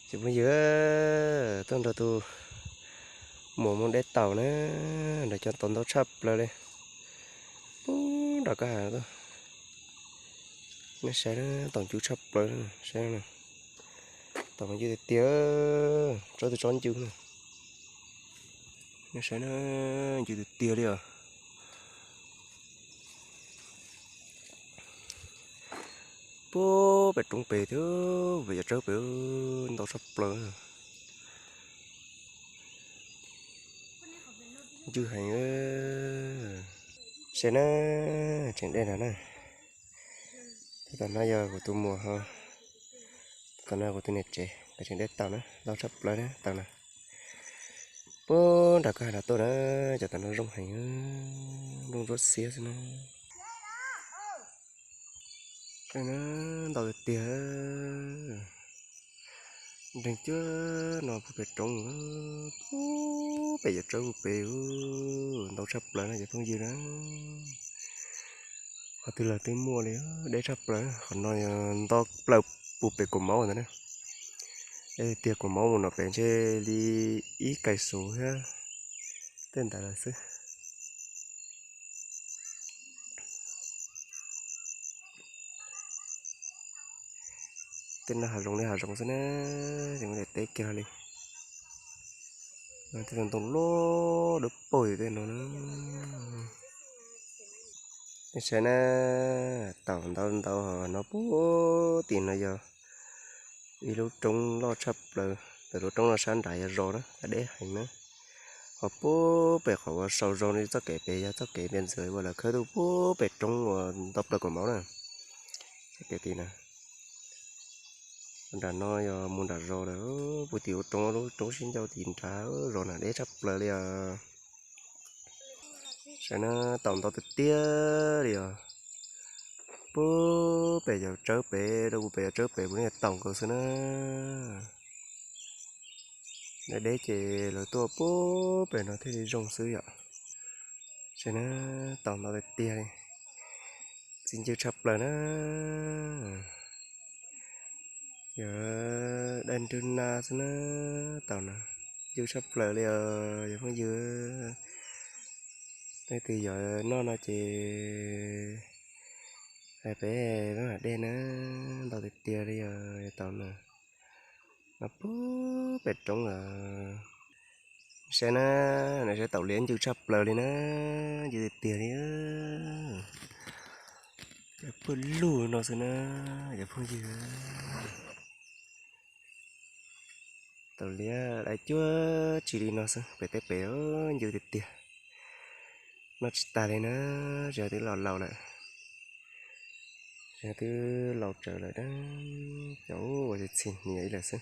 Ces phooj ywg, tuaj nrog tus muam mus de taum na, nrog cov taum ntau tshaj plaws li. Pub nram kwj ha tuaj, nej saib na, taum ncw tshaj plaws, saib na, taum ncw tiag tiag, tsob twg tsob ncw na. Nej saib na, ncw tiag tiag li os. Pub pem roob pem thiab, pem cov tsawb pem ntau tshaj plaws. Ncw heev. Saib na, tseem dej nrag na. Tom no yog kuv tus muam ho, tom no kuv tus niam tsev, nkawd tseem de taum na, ntau tshaj plaws na taum na. Pub nram kwj ha nrad tuaj na, cov taum no zoo heev, nplooj ntsuab xiab xwb na. Saib na, ntau tiag tiag. Nreeg cuag no puag pem roob, pub pem cov tsawb puag pem, ntau tshaj plaws no cov phooj ywg na. Qhov twg los twb muaj li, deb tshaj plaws. Qhov no yog nto plaws puag pem kaum mauv ntawd na. Deb tiag, kaum mauv mus no pem ntshe li ib kais xuv thiab tej ntawd lawm xwb. Tej no hav zoov li hav zoov xwb na, tseem ua daim teb kiag li. Tej ntoo loj dawb paug tej no na. Nej saib na, taum ntau ntau no puag tim no yog ib lub roob loj tshaj plaws, lub roob no sab nrad yog zos na, deb heev na. Ho puag pem qhov uas sau zos no txoj kev pem yog txoj kev npias ntxwv uas lawv khawb tuaj puag pem roob uas nto plaws kaum mauv na. Txoj kev tim na, nram no yog mus nram zos lawm, puag tim ub roob, lub roob sib ncauj tim nrad zos na, deb tshaj plaws li os. Saib na, taum ntau tiag tiag li os. Puag pem cov tsawb pem, rau puag pem cov tsawb pem puav leej taum nkaus xwb na. Deb deb ces lawv tuaj puag pem no thiaj li zoo xwb yom. Saib na, taum ntau tiag tiag li, txi ncw tshaj plaws na. Yog daj nrwg na xwb na, taum no ncw tshaj plaws li os cov phooj ywg. Leej twg yog noj no ces hais peb lub nram dej na, ntau tiag tiag li os taum no. No puag pem roob lawm. Saib na, no saib taum liab ncw tshaj plaws li na, ncw tiag tiag li. Cov puag lug no xwb na, cov phooj ywg. Taum liab lawv cuab tsis li no xwb, pem teb pem ncw tiag tiag. Noj tsis tag li na, tsis twb laus laus lawm. Tsis twb laus tsawv lawm na, cov ua txhis hniav ib lawm xwb.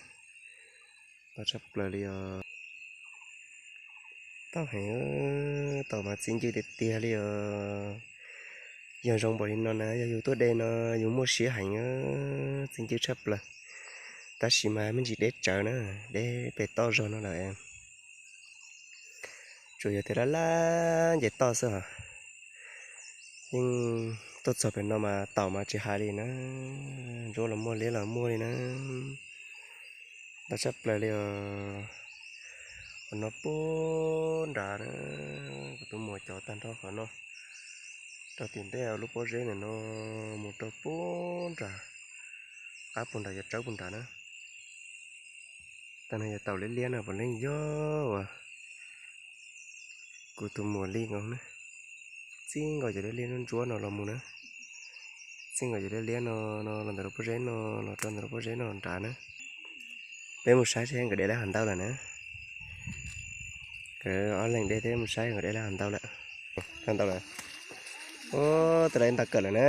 Ntau tshaj plaws li os. Taum heev, taum mas txi ncw tiag tiag li os. Yog zoo npaum li no na, yog yus tuaj de no yus muaj siab heev, txi ncw tshaj plaws. Tab sis mas me ntsis deb tsawv na, deb pem toj zog no lawm. Tsuas yog tias lab lab nce toj xwb os. Yeej tuaj txog pem no mas taum mas tsis hais li na, ntsuab los muaj, liab los muaj li na. Ntau tshaj plaws li os. Qhov no puag nrad na, kuv tus muam cov tag nrho qhov no, rau tim ntej lub pob zeb ntawm no mus rau puag nrad, qab puag nrad cov tsawb puag nrad na. Tag no yog taum liab liab no puav leej yog uas kuv tus muam li nkaus na. Txij nkaus cov liab liab ntsuab ntsuab no los mus na, txij nkaus cov liab liab no, no los ntawm lub pob zeb no, los rau ntawm lub pob zeb no nrad na. Peb mus saib seb nkawd de lawm hov ntau lawm na. Nkawd ob leeg de thiab, mus saib nkawd de lawm hov ntau lawm. Hov ntau lawm. Ub, twb lawv ib nta kawm lawm na.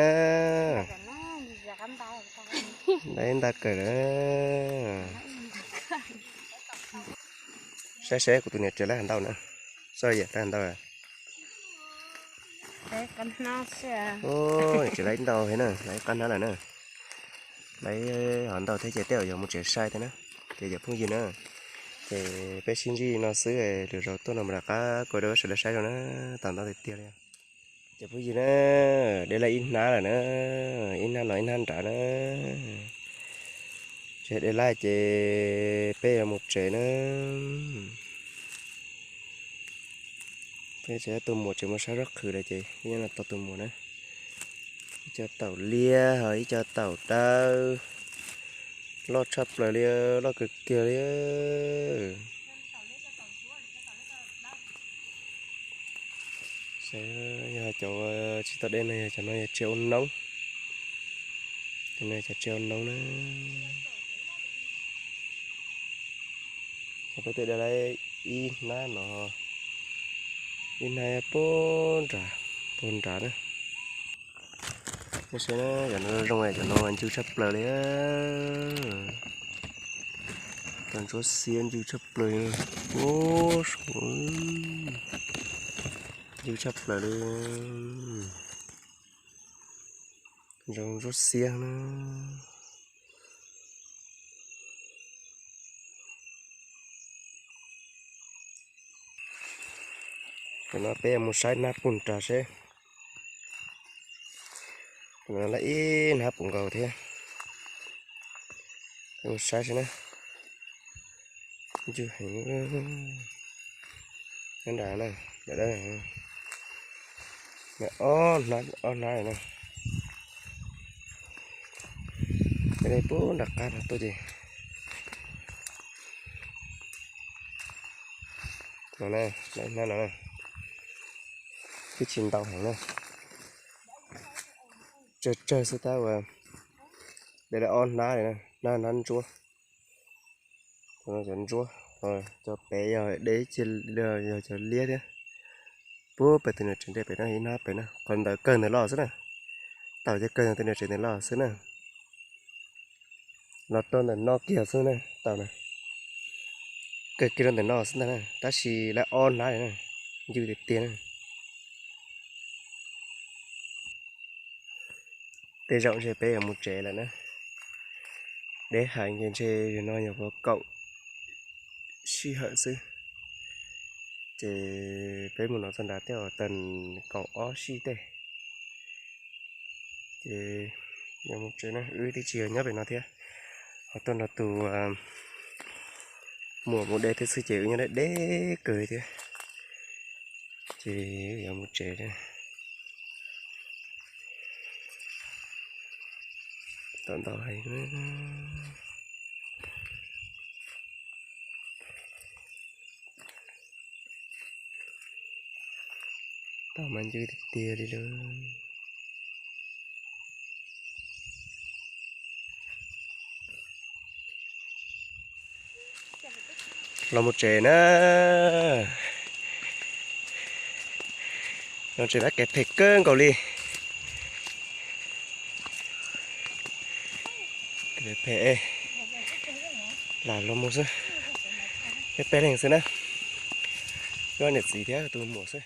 Lawv ib nta kawm lawm. Saib seb kuv tus niam tsev lawv hov ntau na. Xoj yam lawv hov ntau lawm. Ub, niam tsev lawv ib ntau thiab na, lawv ib qab hnab lawm na. Lawv hov ntau thiab ces tej zaum yog mus tsev sai thiab na. Ces cov phooj ywg na, ces peb sib ntsib no xwb, lwm zaus tuaj no mam rov qab kuv rau peb sawv daws saib zoo na. Taum ntau tiag tiag li. Cov phooj ywg na, de lawm ib hnab lawm na, ib hnab no ib hnab nrad na. Tsev de laij ces peb yuav mus tsev na. Peb tsev tus muam tseem mus saib zaub qhwv lawm ces ib nyob no tau tus muam na. Ib co taum liab ho ib co taum dawb. Loj tshaj plaws li, loj kawg kiag li. Yog cov tsis tau de no yog cov no yog tsiaj ua noob. Cov no yog cov tsiaj ua noob na. Peb twb de laij ib hnab no, ib hnab puag nrad, puag nrad na. Nej saib na, cov no zoo, cov no ncw tshaj plaws li. Cov ntsuab xiab ncw tshaj plaws. Ncw tshaj plaws li. Zoo ntsuab xiab na. Tam no peb mus saib hnab puag nrad seb. Tam no lawm ib hnab puv nkaus thiab. Peb mus saib seb na. Ncw heev. Nyob nrad na, ob hnab, ob hnab na. Peb de puag nram qab no tuaj ces. No na, ib hnab no na. Twb tsis ntau heev na. Tsawg tsawg xwb tab ua de lawm ob hnab li na, hnab ntsuab. Cov ntsuab, cov pem yog deb, yog cov liab thiab. Puag pem tus niam tsev nres pem no ib hnab pem na, qhov ntawd kawg ntawd los xwb na. Taum cov kawg tus niam tsev ntawd los xwb na. Los rau ntawm no kiag xwb na, taum na. Kawg kiag rau ntawm no xwb ntag na, tab sis lawm ob hnab li na, ncw tiag tiag na. Tej zaum ntshe peb yuav mus tsev lawm na. Deb heev ces ntshe zaum no nyuam qhuav kaum sij hawm xwb. Ces peb mus no txog nrad thiab tau kaum ob sij tej. Ces yuav mus tsev na, wb twb tsis yog nyob pem no thiab. Ho tuaj nrog tus muam mus de thiab xwb ces wb nyob deb deb kawg thiab. Ces yuav mus tsev. Tau ntau heev. Tau mas ncw tiag tiag li lawm. Los mus tsev na. Los tsev lab kev phem kawg nkaus li. Phem, lam los mus xwb. Peb peb leeg xwb na. Wb niam txiv thiab tus muam xwb.